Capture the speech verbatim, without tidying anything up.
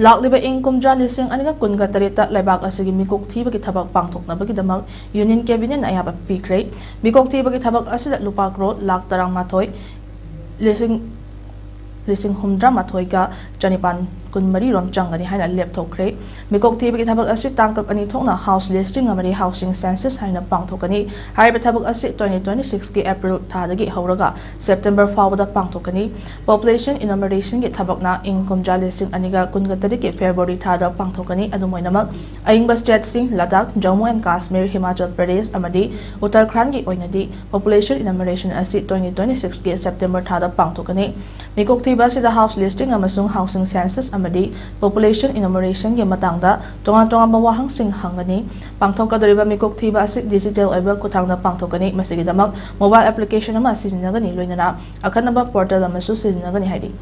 ꯂꯥꯛꯂꯤꯕ ꯏꯪ ꯀꯨꯝꯖꯥ ꯂꯤꯁꯤꯡ ꯑꯅꯤꯒ ꯀꯨꯟꯒ ꯇꯔꯦꯠꯇ ꯂꯩꯕꯥꯛ ꯑꯁꯤꯒꯤ ꯃꯤꯀꯣꯛ ꯊꯤꯕꯒꯤ ꯊꯕꯛ ꯄꯥꯡꯊꯣꯛꯅꯕꯒꯤꯗꯃꯛ Union Cabinetꯅ ꯑꯌꯥꯕ ꯄꯤꯈ꯭ꯔꯦ꯫ ꯃꯤꯀꯣꯛ ꯊꯤꯕꯒꯤ ꯊꯕꯛ ꯑꯁꯤꯗ ꯂꯨꯄꯥ ꯀ꯭ꯔꯣꯔ ꯂꯥꯈ ꯇꯔꯥꯃꯥꯊꯣꯏ ꯂꯤꯁꯤꯡ ꯂꯤꯁꯤꯡ ꯍꯨꯝꯗ꯭ꯔꯥ ꯃꯥꯊꯣꯏꯒ ꯆꯅꯤꯄꯥꯟ ꯀꯨꯟꯃꯔꯤ ꯔꯣꯝ ꯆꯪꯒꯅꯤ ꯍꯥꯏꯅ ꯂꯦꯞꯊꯣꯛꯈ꯭ꯔꯦ꯫ ꯃꯤꯀꯣꯛ ꯊꯤꯕꯒꯤ ꯊꯕꯛ ꯑꯁꯤ ꯇꯥꯡꯀꯛ ꯑꯅꯤ ꯊꯣꯛꯅ House Listing ꯑꯃꯗꯤ Housing Census ꯍꯥꯏꯅ ꯄꯥꯡꯊꯣꯛꯀꯅꯤ꯫ ꯍꯥꯏꯔꯤꯕ ꯊꯕꯛ ꯑꯁꯤ twenty twenty-sixꯀꯤ April ꯊꯥꯗꯒꯤ ꯍꯧꯔꯒ September ꯐꯥꯎꯕꯗ ꯄꯥꯡꯊꯣꯛꯀꯅꯤ꯫ Population Enumerationꯒꯤ ꯊꯕꯛꯅ ꯏꯪ ꯀꯨꯝꯖꯥ ꯂꯤꯁꯤꯡ ꯑꯅꯤꯒ ꯀꯨꯟꯒ ꯇꯔꯦꯠꯀꯤ February ꯊꯥꯗ ꯄꯥꯡꯊꯣꯛꯀꯅꯤ꯫ ꯑꯗꯨꯝ ꯑꯣꯏꯅꯃꯛ, ꯑꯏꯪꯕ stateꯁꯤꯡ ꯂꯗꯥꯈ, ꯖꯝꯃꯨ and ꯀꯥꯁꯃꯤꯔ, ꯍꯤꯃꯥꯆꯜ ꯄ꯭ꯔꯗꯦꯁ ꯑꯃꯗꯤ ꯎꯠꯇꯔꯈꯥꯟꯗꯒꯤ ꯑꯣꯏꯅꯗꯤ Population Enumeration ꯑꯁꯤ twenty twenty-sixꯀꯤ September ꯊꯥꯗ ꯄꯥꯡꯊꯣꯛꯀꯅꯤ꯫ ꯃꯤꯀꯣꯛ ꯊꯤꯕ ꯑꯁꯤꯗ House Listing ꯑꯃꯁꯨꯡ Housing Census ꯑꯃꯗꯤ Population Enumerationꯒꯤ ꯃꯇꯥꯡꯗ ꯇꯣꯉꯥꯟ ꯇꯣꯉꯥꯟꯕ ꯋꯥꯍꯪꯁꯤꯡ ꯍꯪꯒꯅꯤ꯫ ꯄꯥꯡꯊꯣꯛꯀꯗꯧꯔꯤꯕ ꯃꯤꯀꯣꯛ ꯊꯤꯕ ꯑꯁꯤ digital ꯑꯣꯏꯕ ꯈꯨꯠꯊꯥꯡꯗ ꯄꯥꯡꯊꯣꯛꯀꯅꯤ꯫ ꯃꯁꯤꯒꯤꯗꯃꯛ mobile application ꯑꯃ ꯁꯤꯖꯤꯟꯅꯒꯅꯤ, ꯂꯣꯏꯅꯅ ꯑꯈꯟꯅꯕ portal ꯑꯃꯁꯨ ꯁꯤꯖꯤꯟꯅꯒꯅꯤ ꯍꯥꯏꯔꯤ꯫